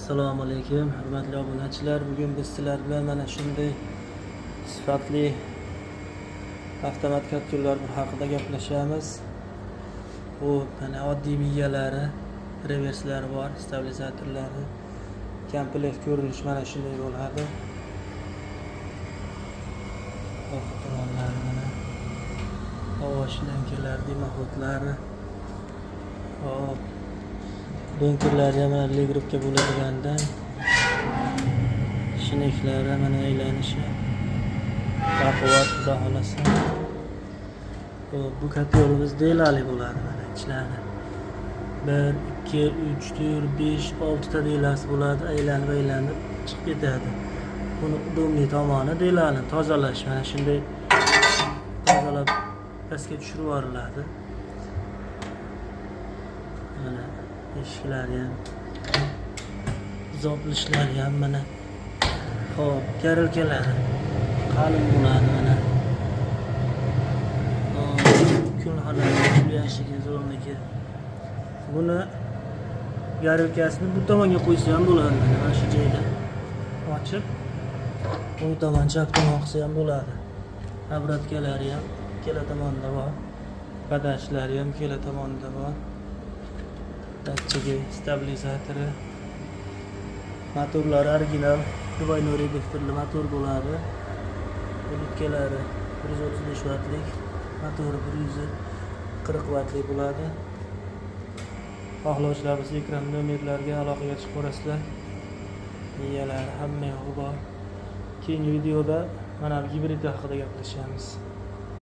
Assalomu alaykum, hurmatli obunachilar. Bugun biz sizlar bilan mana shunday sifatli avtomat kotellar haqida gaplashamiz. Bu mana oddiy miyalari, reverslari bor, stabilizatorlari. Komplekt ko'rinish mana shunday bo'ladi. Orqa tomonlari mana havo shlankalari, дымоход lari. Hop. Бункер lari ham mana регулировка bo'ladigandan, shneklari mana aylanishi baquvvat, xudo xohlasa. Hop, bu kotelimiz делали bo'ladi, mana ichlari. 1, 2, 3, 4, 5, 6 ta дела si bo'ladi, aylanib aylanib chiqib ketadi. Buni удобный tomoni, дела ni tozalash mana shunday tozalab pastga tushirib yuboriladi. Mana eshiklari ham, zopilishlari ham mana. Hop, горелка lari qalin bo'ladi mana. Hop, kun xonasi yashigi zo'rniki. Buni горелка sini bu tomonga qo'ysa ham bo'ladi, mana shu joyda ochib, o'ng tomon, chap tomon qilsa ham bo'ladi. Обратка lari ham ikkala tomonda bor. Подача lari ham ikkala tomonda bor. Datchigi, stabilizatori. Motorlari original, двойной редукторli motor bo'ladi. Улитка lari 135 vatlik, motori 140 vatli bo'ladi. Xohlovchilar bo'lsa, ekran nomerlarga aloqaga chiqib ko'rasizlar. Miyalari hamma yog'i bor. Keyingi videoda mana bu gibrid haqida gaplashamiz.